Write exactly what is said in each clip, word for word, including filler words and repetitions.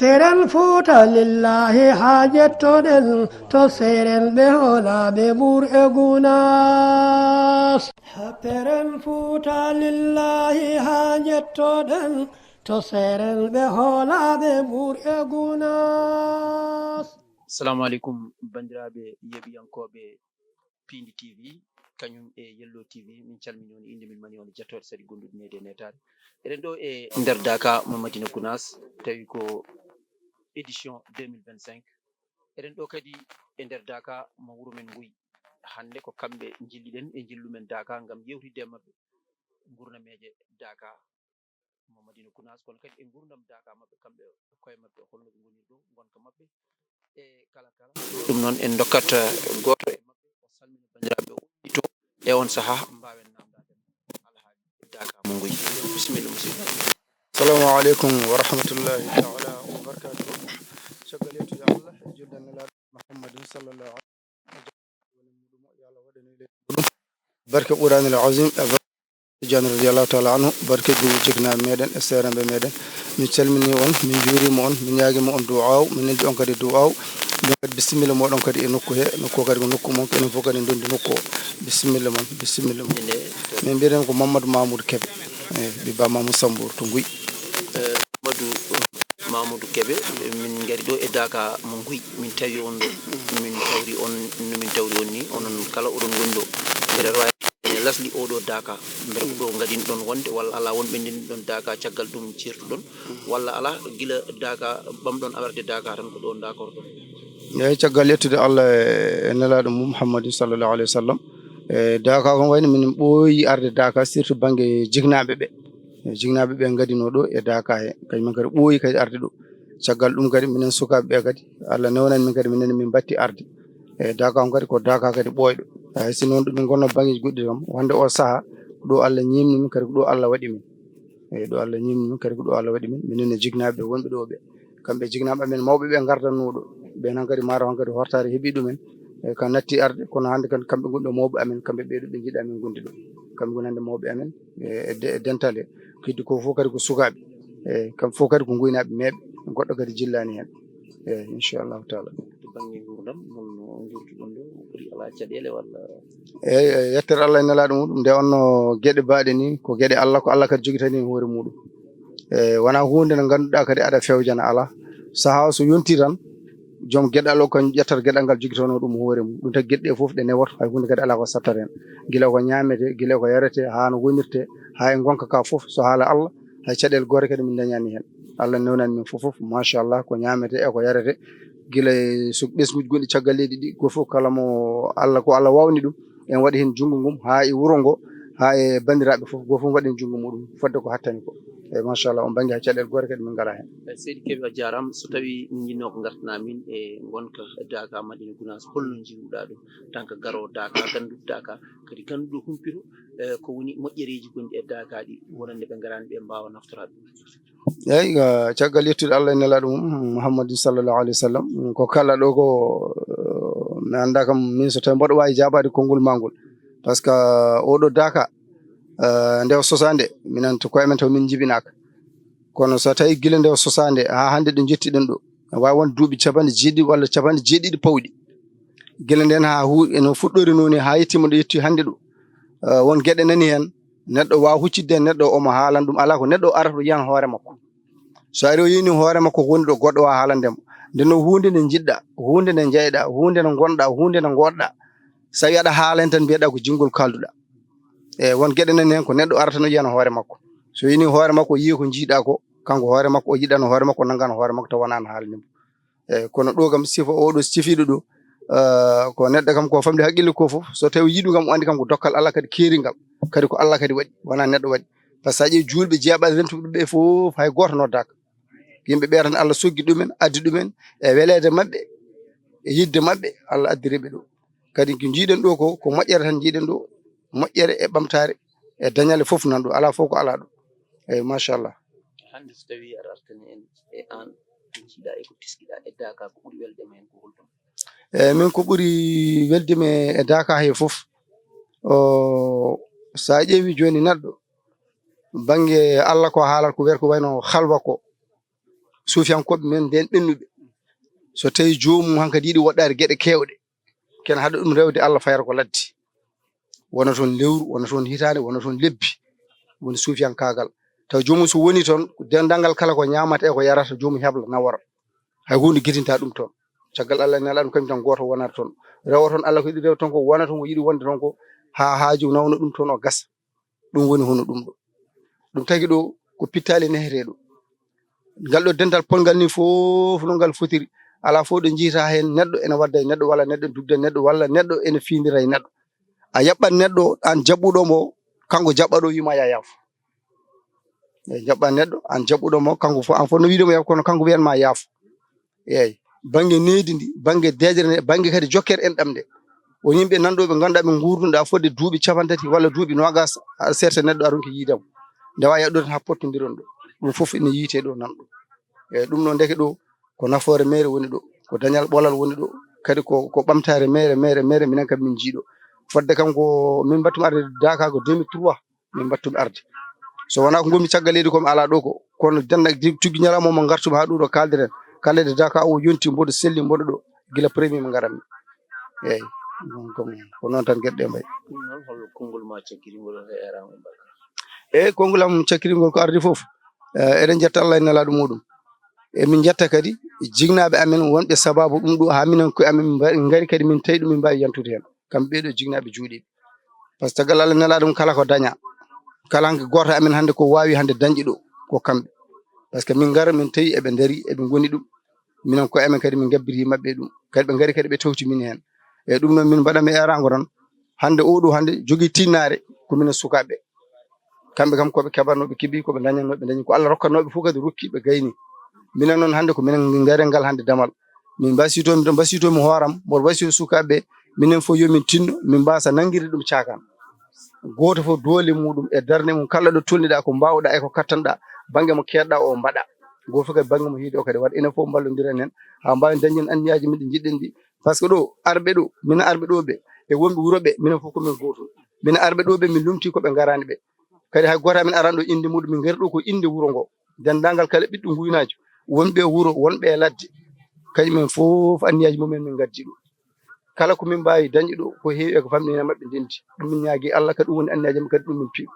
Seren Fuuta lillaahi haa jettoɗen to seren ɓe hoolaaɓe Mbuur e Gunaas. Seren Fuuta lillaahi haa jettoɗen to seren ɓe hoolaaɓe Mbuur e Gunaas. Assalamu aleykum, banndiraaɓe yeeɓiyankooɓe Piindi T V, kañum e Yello T V, min calmini on, innde min mani on, jettooɗe saɗi gonduɗe needi e neetaade. Eɗen ɗo e nder Daaka mo Madina Gunaas, tawi ko édition deux mille vingt-cinq. Eɗen ɗo kadi e nder Daaka mo wuro men Nguy. Hannde ko kamɓe njilliɗen e njillu men Daaka ngam yewtidde e maɓɓe ngurnameeje Daaka mo Madina Gunaas, kono kadi e nguurndam Daaka maɓɓe, kamɓe e koye maɓɓe, holno ɓe ngoniri ɗo, ngonka maɓɓe e kala kala. Ɗum noon, en ndokkat gooto e maɓɓe, o salmina banndiraaɓe o woni to e on sahaa, mbaawen naamndaade mo alhaali Daaka mo Nguy. Bisimilla, musidɗo. Assalamu aleykum wa rahmatullahi taala wa barakatuhu. Caggal yettude Allah e julde Nelaaɗo Muhammadin sallallahu alayhi wa sallam, barke Quraanil Azim e barke Tijaan radiyallahu taala anhu, barke jiknaaɓe meɗen e seerenɓe meɗen. Min calmini on, min njuurima on, min ñaagima on duwaaw, min neldi on kadi duwaaw. Min kadi bisimilla moɗon kadi e nokku he, nokku o kadi ko nokku mon, ko enen fof kadi ndondi nokku o. Bisimilla mon, bisimilla mon. Min mbiɗen ko Mamadou Mamoudou Kébé, eh, ɓiɓɓa Mamoudou Sambour to Nguy. Eh, Mamadou, Mamoudou Kébé, min ngari ɗo e Daaka mo Nguy, min tawi on ɗo, min tawri on, no min tawri on ni, onon kala oɗon ngoni ɗo. Mbeɗa wawi ene lasli oɗo Daaka, mbeɗa ko ɗo ngadinɗon wonde, walla ala wonɓe ndendiɗon Daaka, caggal ɗum cirtuɗon, walla ala, gila Daaka ɓamɗon arde Daaka tan ko ɗo dakorɗon? Eyyi, caggal yettude Allah e, e Nelaaɗo mum Muhammadin sallallahu alayhi wa sallam, e Daaka ko wayno minen ɓooyi arde Daaka, surtout bannge jiknaaɓe ɓe. E jiknaaɓe ɓe ngadinoo ɗo e Daaka he, kañumen kadi ɓooyi kadi arde ɗo. Caggal ɗum kadi minen sukaaɓe ɓe kadi, Allah newnani min kadi minen min mbatti arde. E Daaka on kadi ko Daaka kadi ɓooyɗo. Hay si noon ɗum min ngonno banngeeji goɗɗi kam, wonde o sahaa ko ɗo Allah ñiimni min kadi ko ɗo Allah waɗi min. Eyyi, ɗo Allah ñiimni min kadi ko ɗo Allah waɗi min. Minen e jiknaaɓe ɓe wonɓe ɗo ɓe. Kamɓe jiknaaɓe amen mawɓe ɓe ngardatnoo ɗo. Ɓe noon kadi maaro on kadi hortaare heɓi ɗumen. E, ka natti arde, kono hannde kadi kamɓe ngoni ɗo mawɓe amen, kamɓe ɓe ɗo ɓe njiɗa min gondi ɗo. Kamɓe ngoni hannde mawɓe amen, e, e de-, e dental he. Heddi ko fof kadi ko sukaaɓe. E, kamɓe fof kadi ko nguynaaɓe meeɓe. Goɗɗo kadi jillaani heen. Eyyi, inchallahu taala. To bannge nguurndam, holno nguurduɗon ɗo? Ɓuri alaa caɗeele walla? Eyyi, eyyi, yettere Allah e Nelaaɗo muɗum, nde wonno geɗe baaɗe ni, ko geɗe Allah, ko Allah kadi jogitani heen hoore muɗum. E, wonaa huunde nde ngannduɗaa kadi aɗa fewjana, alaa. Sahaa o so yontii tan, joom geɗal o kañum ƴettata geɗal ngal jogitono ɗum hoore mum. Ɗum tagi geɗe ɗe fof ɗe newoto, hay huunde kadi alaa ko sattata heen. Gila ko ñaametee, gila ko yaretee, haa no wonirtee, haa e ngonka ka fof, so haala Allah, hay caɗeele goote kadi min ndañaani heen. Allah newnani min fof fof, machallah, ko ñaametee e ko yaretee. Gila e so ɓesnguuji gonɗi caggal leydi ɗi, gooto fof kala mo Allah, ko Allah wawni ɗum, en waɗi heen junngo ngum, haa e wuro ngo, haa e banndiraaɓe fof, gooto fof waɗi heen junngo muɗum, fodde ko hattani ko. Eyyi, machallah, on bannge hay caɗeele goote kadi min ngalaa heen. Eyyi, seydi Kébé, a jaaraama. So tawii min njinnoo ko ngartanaa min e ngonka Daaka Madina Gunaas, holno njiiruɗaa ɗum, tan ko garoowo Daaka, gannduɗo Daaka, kadi gannduɗo humpito, e, ko woni moƴƴereeji gonɗi e Daaka ɗi, wonande ɓe ngaraani ɓe mbaawa naftoraade ɗum? Eyyi, ga, caggal yettude Allah e Nelaaɗo mum, Muhammadin sallallahu alayhi wa sallam, ko kala ɗo ko, eh, mi anndaa kam, min so tawii mboɗo waawi jaabaade konngol maa ngol. Par ce que oɗo Daaka, eh, nde o sosaa nde, minen to koye men taw min njibinaaka. Kono so tawii gila nde o sosaa nde haa hannde ɗo njettiɗen ɗo, ne waawi wonde duuɓi capanɗe jeeɗiɗi walla capanɗe jeeɗiɗi pawɗi. Gila ndeen haa hu-, no fuɗɗori noon ni haa yettiima ɗo yetti hannde ɗo. Eh, won geɗe nani heen, neɗɗo waawa huccitde heen, neɗɗo omo haalan ɗum, alaa ko neɗɗo o arata ɗo yiyan hoore makko. So ari o yini hoore makko ko woni ɗo, goɗɗo waawa haalande mo. Nde no huunde nde njiɗɗaa, huunde nde njeyɗaa, huunde nde ngonɗaa, huunde nde ngoɗɗaa. So tawi aɗa haala heen tan mbiyeɗaa ko jinngol kaalduɗaa. E won geɗe nani heen ko neɗɗo arata no yiyana hoore makko. So yini hoore makko o yiyi ko njiɗaa ko, kanko hoore makko o yiɗano hoore makko, o nanngano hoore makko taw wonaa no haalani mo. Eyyi, kono ɗo kam sifa oɗo sifiiɗo ɗo, eh, ko neɗɗo kam ko famɗi haqqille ko fof, so tawi yiɗu kam o anndi kam ko dokkal Allah kadi keeringal, kadi ko Allah kadi waɗi, wonaa neɗɗo waɗi. Par ce que sa ƴeewi juulɓe jeeɓaɓe rentuɓe ɓe fof hay gooto noddaaka. Yimɓe ɓe tan Allah soggi ɗumen, addi ɗumen e weleede maɓɓe, e yiɗde maɓɓe, Allah addiri ɓe ɗo. Kadi ko njiiɗen ɗo ko, ko moƴƴere tan njiiɗen ɗo, moƴƴere e ɓamtaare e dañale fof nan ɗo, alaa fof ko alaa ɗo. Eyyi, machallah. Hannde so tawii aɗa artani en e aan, ko njiiɗaa e ko teskiɗaa e Daaka, ko ɓuri welde ma heen ko holɗum? Eyyi, min ko ɓuri welde mi e Daaka he fof, o, so a ƴeewi jooni neɗɗo, bannge Allah ko haalata ko wiyata ko wayno halwa ko, suufiyankooɓe men nden ɓennuɓe. So tawi joomum hankadi yiɗi woɗɗaade geɗe keewɗe, ken haɗa ɗum rewde Allah fayata ko ladde. Wona toon lewru, wona toon hitaande, wona toon lebbi. Woni suufiyankaagal. Taw joomum so woni toon, denndangal kala ko ñaamata e ko yarata, joomum hebla nawora. Hay huunde gitinta ɗum toon. Caggal Allah e Nelaaɗo mum, kañum tan gooto wonata toon. Rewa toon Allah ko yiɗi rew toon ko, wona toon ko yiɗi wonde toon ko, haa haaju nawna ɗum toon o gasa. Ɗum woni hono ɗum ɗo. Ɗum tagi ɗo ko pittaali nehetee ɗo. Ngal ɗo dental polngal ni fof no ngal fotiri. Alaa fof ɗo njiyta heen neɗɗo ene wadda e neɗɗo, walla neɗɗo ene dugda e neɗɗo, walla neɗɗo ene fiindira e neɗɗo. A yaɓɓat neɗɗo aan jaɓɓuɗo mo, kanko jaɓɓaɗo wiima ya yaafo. Eyi, jaɓɓat neɗɗo aan jaɓɓuɗo mo, kanko fof, aan fof no wiide mo yaafo, kono kanko wiyan ma yaafo. Eyi, bannge nehdi ndi, bannge deeƴre nde, bannge kadi jokkere enɗam nde. Won yimɓe nanɗo ɓe ngannduɗaa ɓe nguurdunoɗaa fodde duuɓi capanɗe tati walla duuɓi noogaas, aɗa seerta neɗɗo a ronki yiide mo. Nde waawi yaɗɗo tan haa pottondiron ɗo. Ɗum fof ene yiytee ɗo nan ɗo. Eyi, ɗum ɗo ndeke ɗo ko nafoore meere woni ɗo, ko dañal ɓolal woni ɗo, kadi ko, ko ɓamtaare meere, meere, meere, minen kam min njii ɗo. Fodde kam ko min mbaɗtumi arde Daaka ko deux mille trois, min mbaɗtumi arde. So wonaa ko ngonmi caggal leydi ko mi alaa ɗo ko, kono dennda tigi ñalawma mo ngartumi haa ɗo ɗo kaaldiren, kala nde Daaka o yonti mboɗo selli mboɗo ɗo, gila premier mo ngaranmi. Eyi, ɗum ko, ko noon tan geɗe ɗe mbayi. Ɗum noon, hol konngol ma cakkiri ngol e eeraango mbarka? Eyi, konngol am cakkiri ngol ko ardi fof, eh, eɗen njetta Allah e Nelaaɗo muɗum. Emin njetta kadi jinnaaɓe amen wonɓe sabaabu ɗum ɗo, haa minen koye amen min mba-, ngari kadi min tawi ɗum min mbaawi yantude heen. Kamɓe ɓee ɗo jinnaaɓe juuɗiiɓe. Par ce que caggal Allah e Nelaaɗo mum kala ko daña, kala hanki gooto amen hannde ko waawi hannde dañde ɗo, ko kamɓe. Par ce que min ngara min tawi eɓe ndarii, eɓe ngoni ɗum. Minen koye amen kadi min ngabbiri maɓɓe e ɗum. Kadi ɓe ngari kadi ɓe tawti min heen. Eyi ɗum noon min mbaɗa mi eeraango tan. Hannde oo ɗoo hannde jogii tiinnaare ko minen sukaaɓe. Kamɓe kam ko ɓe keɓatnoo ɓe keɓii, ko ɓe ndañatnoo ɓe ndañi. Ko Allah rokkatnoo ɓe fof kadi rokki ɓe gayni. Minen noon hannde ko minen ngaree ngal hannde damal. Min mbasiytoo, mbiɗo mbasiytoo mi hooram, mboɗo wasiyoo sukaaɓe ɓe. Minen fof yo min tinno, min mbaasa nanngirde ɗum caakan. Gooto fof doole muɗum e darnde mum, kala ɗo tolniɗaa ko mbaawɗaa e ko kattanɗaa, bannge mo keedɗaa o mbaɗa. Gooto fof kadi bannge mo hiide o kadi waɗa. Enen fof mballondiren heen, haa mbaawen dañde heen anniyaaji men ɗi njiɗɗen ɗi. Par ce que ɗo, arɓe ɗo, minen arɓe ɗo ɓe, e wonɓe wuro ɓe, minen fof ko min gooto. Minen arɓe ɗo ɓe, min lumtii ko ɓe ngaraani ɓe. Kadi hay gooto amen arano ɗo innde muɗum, min ngari ɗo ko innde wuro ngo. Denndaangal kala ɓiɗɗo Nguynaajo, wonɓe e wuro, wonɓe e ladde, kañum en fof anniyaaji mumen min ngaddi ɗo. Kala ko min mbaawi dañde ɗo, ko heewi e ko famɗi heen e maɓɓe ndenndi. Ɗum min ñaagii Allah, kadi ɗum woni anniyaaji amen, kadi ɗum min piyu.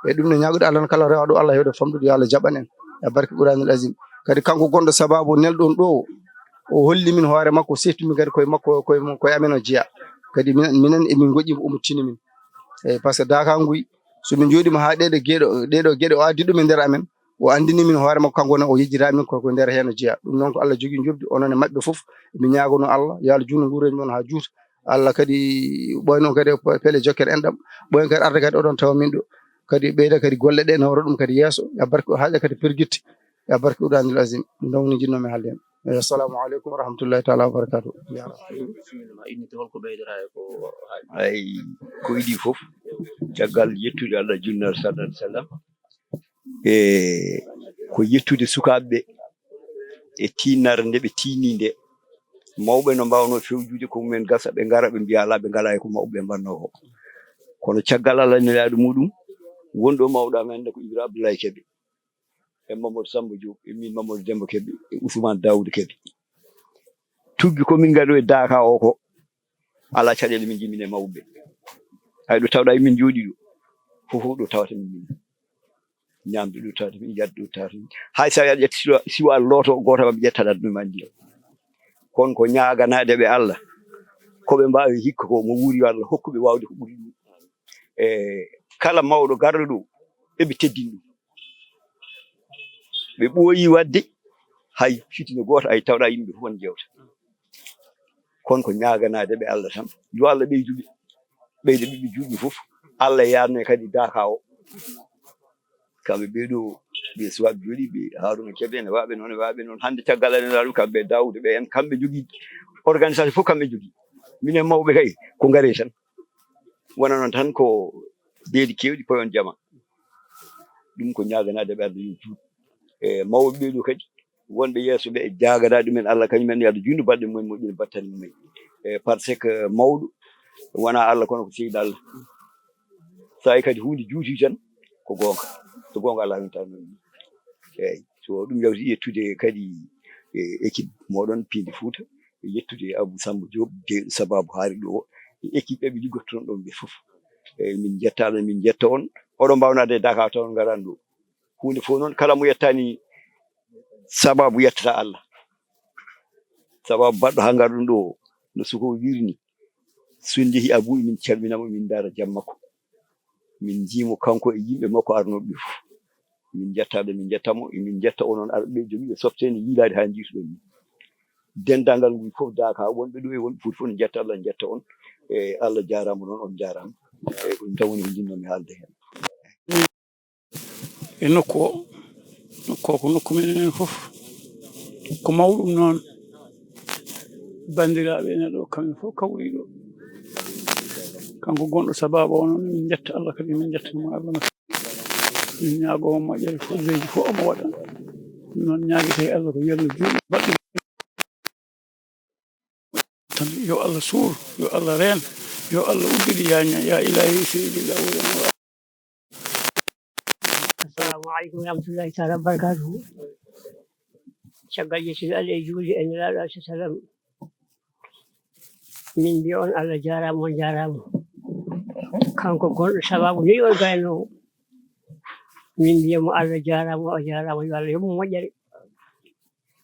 E ɗum ne ñaagoɗen Allah, kala rewa ɗo Allah heewde famɗude, yo Allah jaɓan en e barke Quraanul Aziim. Kadi kanko gonɗo sabaabu nelɗon ɗo o, o holli min hoore makko, o sefti min kadi koye makko, koye, koye amen o jeyaa. Kadi minen, minen emin ngoƴƴi mo, omo tini min. Eyi, par ce que Daaka nguy, so min njooɗiima haa ɗeɗo geɗo, ɗeɗo geɗe o addi ɗum e nder amen, o anndini min hoore makko, kanko ne o yejjita min ko, ko nder heen o jeyaa. Ɗum noon ko Allah jogii njoɓdi, onon e maɓɓe fof. Emin ñaagonoo Allah, yo Allah juutnu nguurndam mon haa juuta. Allah kadi ɓooy noon kadi e pe-, pele jokkere enɗam. Ɓooyen kadi arde kadi oɗon tawa min ɗo. Kadi ɓeyda kadi golle ɗe, nawra ɗum kadi yeeso. Ya barke o haaja kadi pergitte. Ya barke Quraanul Aziim. Ɗum ɗon woni njiɗnoomi haalde heen. Eyi, assalamu aleykum wa rahmatullahi taala wa barakatuh. Ya Rabbi. Bisimilla ma, innde, holko ɓeydoraa e ko haaɗi? Ay, ko idii fof, caggal yettude Allah, juulde Nulaaɗo sallallahu alaihi wasallam, e ko yettude sukaaɓe ɓe e tiinnare nde ɓe tiinnii nde. Mawɓe no mbaawnoo fewjude ko mumen gasa, ɓe ngara ɓe mbiya alaa, ɓe ngalaa e ko mawɓe ɓe mbannoo ko. Kono caggal Allah e Nelaaɗo muɗum, wonɗo mawɗo amen hannde ko Ibra Abdoulaye Kebe, e Mamadou Samba Diop, e min Mamadou Demba Kebe, e Ousmane Daouda Kebe. Tuggi ko min ngaɗi e Daaka o ko alaa caɗeele min njiɗ min e mawɓe. Hay ɗo tawɗaa min njooɗii ɗo, fof fof ɗo tawata min, min ñaamde ɗo tawata min, yadde ɗo tawata min. Hay so a yaɗi siwa, siwa looto, gooto maɓɓe ƴettaɗa ɗum ma ndiyam. Kono ko ñaaganaade ɓe Allah, ko ɓe mbaawi hikka ko mo wuuri yo Allah hokku ɓe waawde ko ɓuri ɗum. E kala mawɗo garɗo ɗo, eɓe teddini ɗum. Ɓe ɓooyi waɗde hay fitina gooto, ay tawɗa yimɓe fof on jewta. Kono ko ñaaganaade ɓe Allah tan. Yo Allah ɓeydu ɓe, ɓeyda ɓiɓɓe juutɓe fof. Allah yaarne kadi Daaka o. Kamɓe ɓee ɗo, ɓe suwaaɓe jooɗi, ɓe Haruna Kebe, ne waaɓe noon, ne waaɓe noon. Hannde caggal aɗen laaɗum, kamɓe Daawuda ɓe en, kamɓe njogii organisation fof, kamɓe njogii. Minen mawɓe kay, ko ngare tan. Wona noon tan ko beeli keewɗi, poyon jama. Ɗum ko ñaaganaade ɓe Allah yo juut. E mawɓe ɓee ɗo kadi, wonɓe yeeso ɓe, jaagada ɗumen Allah, kañum en yo Allah juutnu balɗe mumen, moƴƴina battane mumen. E par ce que mawɗo wonaa Allah, kono ko seydi Allah. So tawi kadi huunde juuti tan, ko goonga. So goonga Allah winta noon. Eeyi. So ɗum yawti, yettude kadi e équipe mooɗon Piindi Fuuta, yettude Abou Samba Diop, jeyɗo Sababu Haari ɗo, e équipe ɓe ɓe liggottono ɗon ɓe fof. Eyi, min njetta Allah, min njetta on. Oɗon mbaawnade e Dakar taw on ngaran ɗo. Huunde fof noon, kala mo yettaani Sababu yettata Allah. Sababu baɗɗo haa ngarɗon ɗo, no suko wirni. So en njehii Abou, emin calmina mo, emin ndaara jam makko. Min njii mo kanko e yimɓe makko arnooɓe ɓe fof. Min njetta ɓe, min njetta mo, emin njetta onon arɓe ɓe, jogiiɓe softeende yiilaade haa njiituɗon ni. Denndaangal ngol fof, Daaka, wonɓe ɗo e wonɓe Fuuta fof, ne njetta Allah, njetta on. E Allah jaaraama noon, on njaaraama. E ko ɗum tan woni ko njinnoomi haalde heen. E nokku o, nokku o ko nokku men enen fof. Ko mawɗum noon. Banndiraaɓe ene ɗo, kamɓe fof kawri ɗo. Kanko gonɗo Sababu o noon, min njetta Allah kadi, min njettana mo Allah no feewi. Min ñaagoo mo moƴƴere fof, leydi fof omo waɗa. Ɗum noon ñaagete e Allah ko yo Allah juutnu baɗɗo. Tan yo Allah suur, yo Allah reen, yo Allah uddidi yaaña, ya Ilaahi seydi lawol. Assalamu aleykum wa rahmatullahi taala wa barakatuhu. Caggal yettude Allah e juulde e Nelaaɗo alayhi salaam, min mbiya on Allah jaaraama, on njaaraama. Kanko gonɗo Sababu ni on gaynoowo, min mbiya mo Allah jaaraama, o jaaraama, yo Allah yoɓ mo moƴƴere.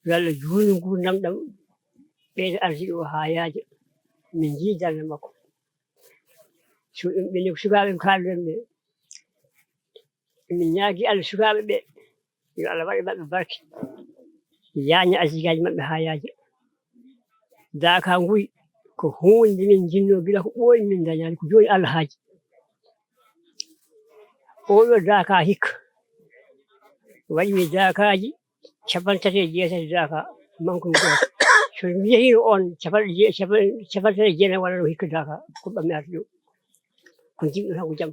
Yo Allah juutnu nguurndam ɗam, ɓeyda arsike o haa yaaja. Min njii darnde makko. So ɗum ɓe ni ko sukaaɓe ɓe kaalden ɓe, min ñaagi Allah sukaaɓe ɓe, yo Allah waɗ e maɓɓe barke, yaaña arsikaaji maɓɓe haa yaaja. Daaka nguy ko huunde nde min njinnoo gila ko ɓooyi, min ndañaani, ko jooni Allah haaji. Oɗo Daaka hikka waɗi Daakaaji capanɗe tati e jeetati Daaka, manque mi gooto. So mi yehiino on capanɗe je-, capan-, capanɗe tati e jeenayi walla no hikka Daaka, ko ɓammi arde ɗo. Ko njiɗmi tan ko jam.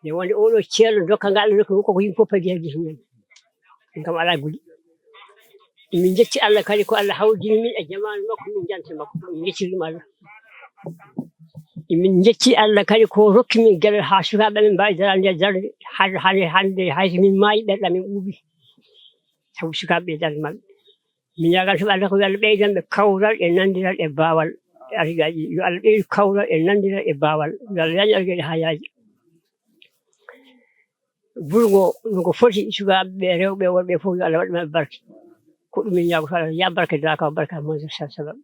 Nde wonde oɗo ceerno dokka ngal, dokka ko, ko yimɓe fof pagi heddi heen. Ɗum kam alaa guli. Min njetti Allah kadi ko Allah hawridini min e jamaanu makko, min jante makko. Min njetti ɗum Allah. Min njetti Allah kadi ko rokki min geɗal haa sukaaɓe men mbaawi daraade nder darnde, hannde, hannde, hannde, hay so min maayi, ɓerɗe amen ɓuuɓi. Sabu sukaaɓe ɓe darnde maɓɓe. Min ñaagan sabu Allah ko yo Allah ɓeydan ɓe kawral e nanndiral e baawal. Arigaaji, yo Allah ɓeydu kawral e nanndiral e baawal. Yo Allah yaañu arigaaji haa yaaji. Burgo no ko foti, sukaaɓe ɓe, rewɓe, worɓe fof, yo Allah waɗ maɓɓe barke. Ko ɗum min ñaagotoo Allah, ya barke Daaka, barke Muhammadu sallallahu alaihi wasallam.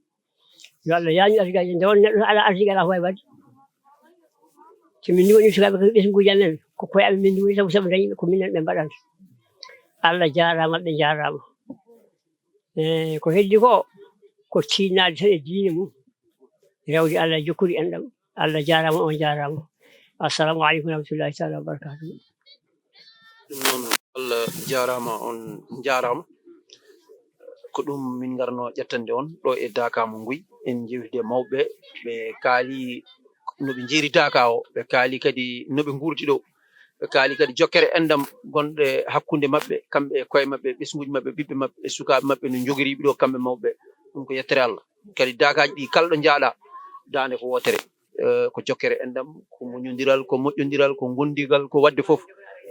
Yo Allah yaañu arigaaji, nde won neɗɗo alaa arsike alaa ko waawi waɗde. So min nduwani sukaaɓe ko ɓesnguuji amen, ko koye amen min nduwani, sabu, sabu dañi ko minen ɓe mbaɗanta. Allah jaaraama, ɓe njaaraama. E ko heddi ko, ko tiinnaade tan e diine mum, rewde Allah, jokkude enɗam. Allah jaaraama, on njaaraama. Assalamu aleykum wa rahmatullahi taala wa barakatuh. Ɗum noon, Allah jaaraama, on njaaraama. Ko ɗum min ngarno ƴettande on ɗo e Daaka mo Nguy. En njeewtide e mawɓe, ɓe kaali no ɓe njeeri Daaka o, ɓe kaali kadi no ɓe nguurdi ɗo. Ɓe kaali kadi jokkere enɗam gonɗe hakkunde maɓɓe, kamɓe e koye maɓɓe, ɓesnguuji maɓɓe, ɓiɓɓe maɓɓe, e sukaaɓe maɓɓe no njogoriiɓe ɗo kamɓe mawɓe. Ɗum ko yettere Allah. Kadi Daakaaji ɗi kala ɗo njaaɗa, daande ko wootere. Eh, ko jokkere enɗam, ko muñondiral, ko moƴƴondiral, ko gondigal, ko waɗde fof.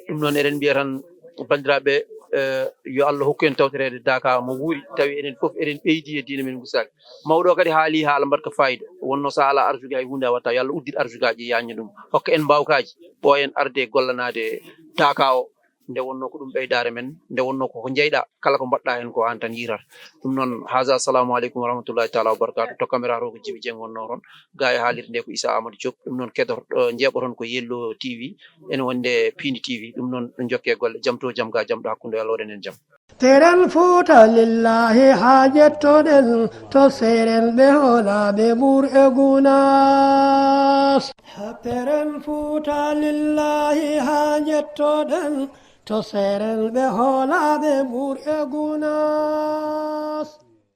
Ɗum noon eɗen mbiya tan, banndiraaɓe, eh, yo Allah hokku en tawtoreede Daaka mo wuuri, tawi enen fof eɗen ɓeydi e diine men ngustaaki. Mawɗo o kadi haali haala mbaɗka fayida, wonno so haala arsugue hay huunde a watta, yo Allah uddit arsugaaji, yaañna ɗum, hokka en mbaawkaaji, ɓooyen arde gollanaade Daaka o. Nde wonno ko ɗum ɓeydaare men, nde wonno ko ko njeyɗa, kala ko mbaɗɗa heen ko aan tan yiitata. Ɗum noon, haza, assalamu aleykum wa rahmatullahi taala wa barakatuh. To caméra to ko Jibi Dieng wonno toon, ga e haalirde nde ko Issa Amadou Diop. Ɗum noon, keɗoto, eh, njeeɓoton ko Yello T V, ene wonde Piindi T V. Ɗum noon, jokke golle, jam to jam ga jam ɗo hakkunde, Allah waɗan en jam. Seren Fuuta lillahi haa jettoɗen to seerenɓe hoolaaɓe Mbuur e Gunaas. Seren Fuuta lillahi haa jettoɗen to seerenɓe hoolaaɓe Mbuur e Gunaas.